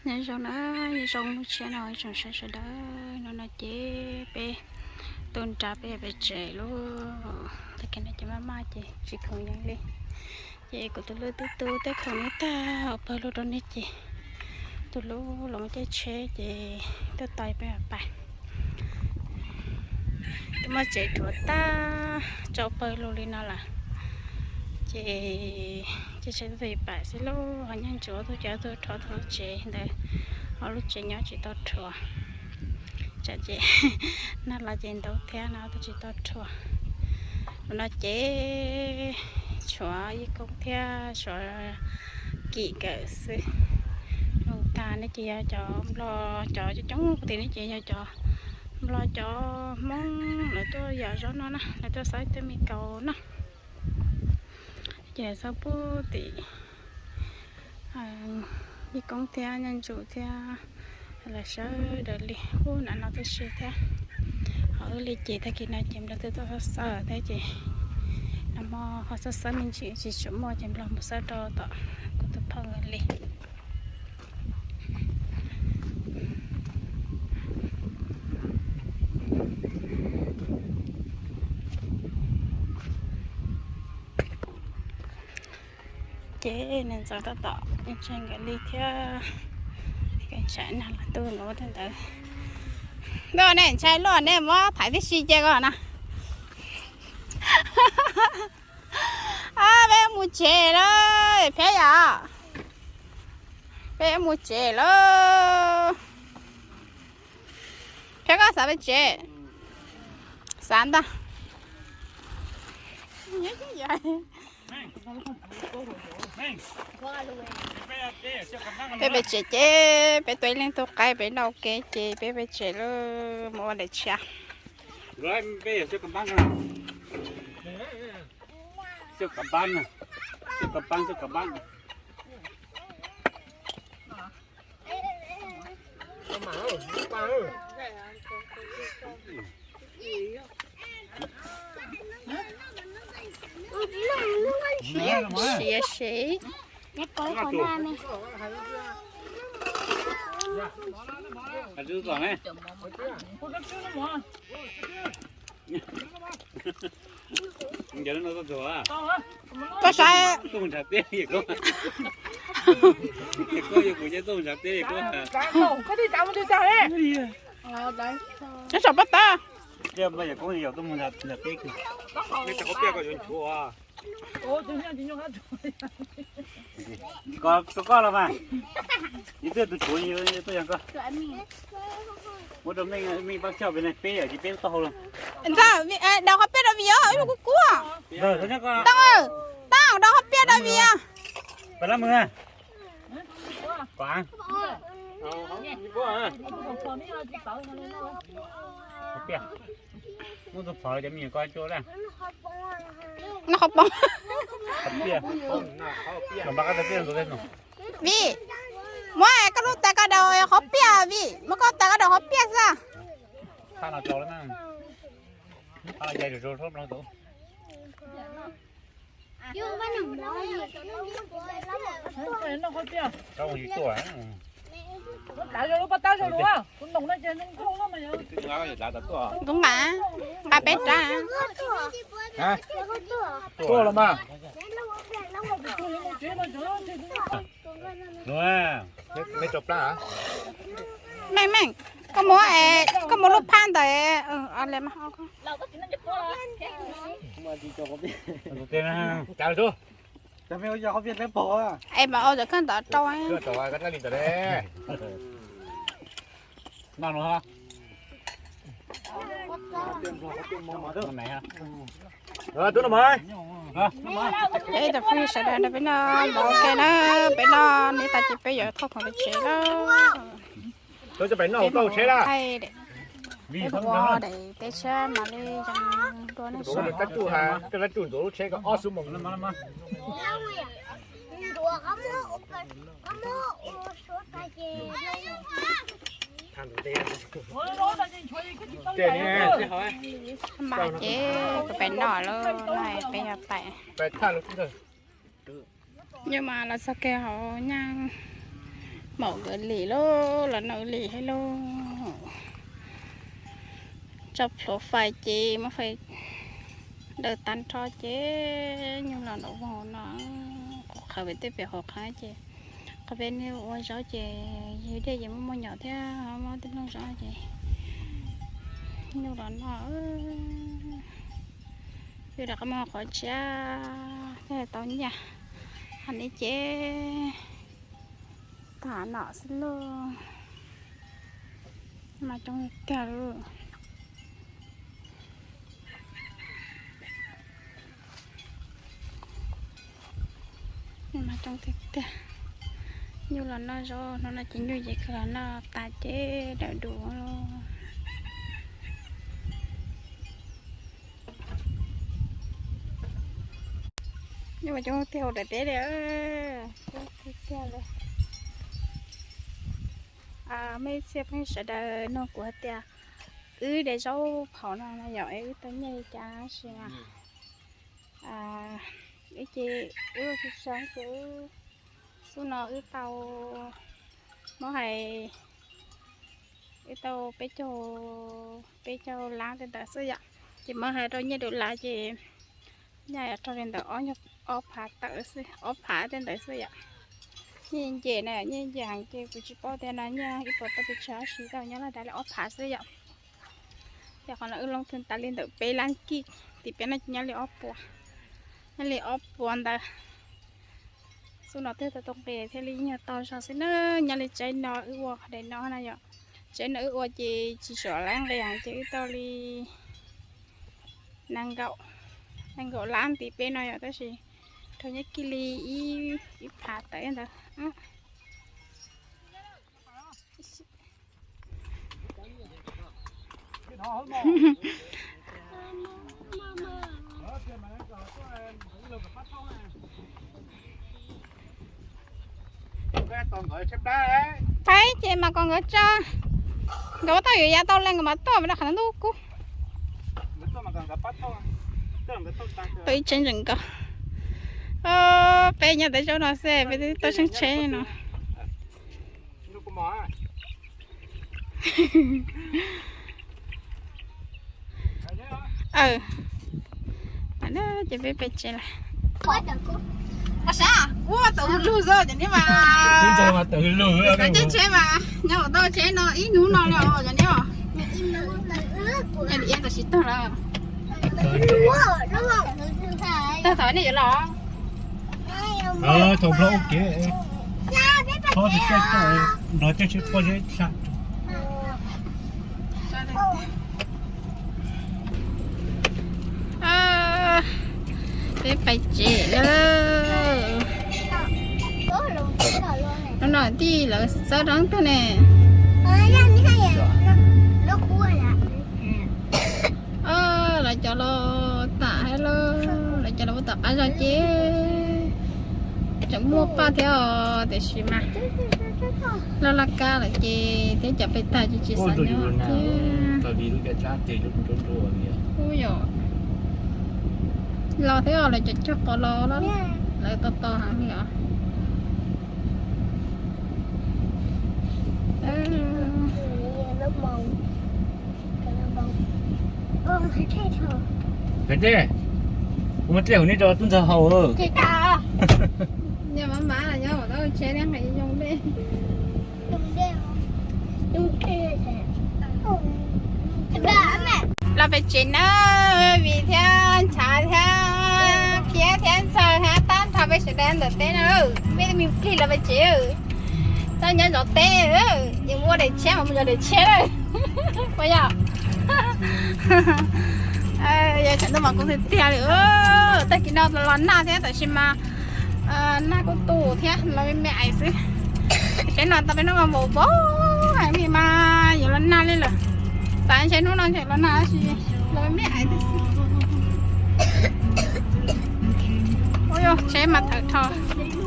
Nyob zoo na, nyob zoo lub tshiab no ib tsoom saib sawv daws. Hnub no ces peb tuaj nrad peb pem tsev lauj. Tag kis no ces maj maj ces tsis khoom yeeb li. Ces kuv tus hlub twb tu tej khoom neb tag ua pawg lug rau neb ces tus hlub los caij tsheb ces tuaj tos peb pais. Twb muab tsev rhuav tag tsau pawg lug li no lawm. Ces caij tsheb tuaj tos pais xwb lauj, ho nyob ntsuav tuaj cov tuaj rhuav tau lub tsev ntawd, ho lub tsev nyob tsis tau rhuav. Tsam ces nag los ces ntub thiab no tuaj tsis tau rhuav. Hnub no ces tshuav Yij Koob thiab tshuav Kim nkawd xwb. Zoo tag neb ces yog cov Nplog, cov coob coob tim neb ces yog cov Nplog, cov Hmoob, lawv tuaj yos zaub no na, lawv tuaj xawb tej me kaus no. Ces xawb pub tim Yij Koob thiab Nyiaj Ntsum thiab lawv sawv daws li ub na no tib si thiab. Ho wb li ces tag kis no ces Nplog twb tuaj xawb xawb thiab ces nag hmo ho xawb xawb me ntsis tsis tshua muaj ces Nplog mus xawb rau tom kuv tus phooj ywg li. Ces nws ntxeev tab tom ntshai nkawd li thiab. Nkawd ntshai nag los tuaj nkawd ua tej ntawd. Ntuj, nej ntshai luaj nej muab thaiv tib si cia ko na. Peb mus tsev lawm Phiab yom. Peb mus tsev lawm. Phiab, koj xav peb tsev? Xav ntag. Peb pem tsev ces peb tuaj ib leeg tug qaib pem noj ua ke ces peb pem tsev lawm mus ua daim tshiab. Siav siav. Koj saib. Nyob saum pob tawb. Koj los mas, ib tug tus tshuav tuaj yog koj. Muab rau Meej, Meej pab coj peb, peb yawm ces peb tau hau los. Ntxawm, daus qhov pliaj rau Vim os, ib lub kub kub. Tau, tau, daus qhov pliaj rau Vim os. Muab tus phov cov me nyuam ko cua na. Noj qhov poob. Vim, muab koj lub tais ko daus qhov pliaj Vim, muab koj tais ko daus qhov pliaj xwb. Ntub nqa, nqa peb rab. Tuaj los mas. Meej, Meej, koj muab, koj muab lub phab ntawd. Es mas ua cov koj ntawd rau. Ces ib tsoom phooj ywg sawv daws, peb noj mov ua ke na, peb noj neb tas ces peb yuav thauj khoom peb tsev lawm. Thaij daim video daim teb tsheb mam li zoo dua nej saib. Mas ces kuv pem noj lawm, no peb yuav pais. Nyob mas los txog kiag hauv Nyaj Maum nkawd lim lauj, los noj lim thiab lauj. Tso plhuav fais ces muab fais daws tag nrho ces nyuj los nraum vog no, qhuav qhawv pem tej pem qhuav qhawv ces qhov peb niaj ua zaub ces yog dej ces muaj muaj nyom thiab muaj tej nplooj zaub ces nyuj los noj. Yus rov qab mus qhov tshiab thiaj tau nyiaj. Hos nej ces tam nom xwb lauj. Mas coob tiag lauj. Mas coob tiag tiag. Nyuj los noj zaub, hnub no ces nyuj ces kawg los noj tas ces dawm du. Nyuj mas coob tiag hauv daim teb li, coob tiag tiag li. Mej ib txhia phooj ywg sawv daws, nug kuv hais tias wb de zaub phom no yog wb tau nyiaj li cas tab sis mas wb ces wb ua tsis tau ces wb, xub no wb tau, muab hais, wb tau peb caug, peb caug lab tej ntawd xwb yom. Ces muab hais rau nyiaj dua lab ces nyiaj raug li ntawd ob phav tawm xwb, ob phav tej ntawd xwb yom. Nyiaj nce na, nyiaj nce heev ces kuv tsis paub tias no nyiaj ib puas tau pes tsawg tab sis tau nyob laj dab li ob phav xwb yom. Ces qhov no wb loob thwm tas li ntawm peb lab kij, tim peb no ces nyob li ob puas, nyob li ob puas ntawd. Xub no twb tau tau nqi thiaj li yog tau zog xwb na. Nyob li tsev no wb ua qhov daim no na yom, tsev no wb ua ces tsis tshua lab nqi heev ces wb tau li nees nkaum, nees nkaum lab nti peb no yom, tab sis raug nyob kiag li ib phav tawm ntawd. Pab ces mas kom nkawd tso, nkawd ua tau yuav yav tau li nkawd mam tuaj mas rau qhov ntub kub. Tau ib tsev ntseem nkaus. Peb nyob tej zaub no xwb peb twb tau tsheej tsheb no. Ces peb pem tsev lawm. Kuv tawm lug xwb cov niam mas, tawm lug xwb cov tsheb mas nyob tau tsheb no ib hnub no li os cov niam. Cov niam tam sim tag lawm. Tag thaum nej yuav los. Thaum nplog ua kev, thaum nplog coj tsheb quaj zeb tshaj. Peb pais tsev lawm. Hnub no tij lawv xab dab tag ne. Lawv cov los tam hais lawm, lawv cov los ua tom qab zog ces tseem muaj paj thiab os, tiam sis mas laj laj kab lawm ces thiab cov pem tag ces tsis xav nyob thiab. Ub yom, los thiab os, lawv cov cog qos los lawv tos tos heev li os. Peb dlej, kuv muaj dlej hauv nej rau tub ntxawg haus. Nyob mab mab nyob ua tau tsheb nqis yoo dej. Los pem tsev na, Vim thiab Ntshav thiab Phiab thiab Ntxawg thiab tag nrho peb sawv daws ntawm teb no, peb me plig los pem tsev. Tau nyob zov teb, es muaj daim tshiab mas mus zov daim tshiab lawm. Ua yog yog tsam ntuj mas kuv tiag tiag li, tag kis no los nag thiab tab sis mas nag kuj tu thiab los me me ais xwb. Tsheb no tau peb hnub mas npaum npaum heev li mas yuav los nag li lawm. Xav ntshe hnub no ntshe los nag tab sis los me me ais xwb. Ua yog tsheb mas thawm rho.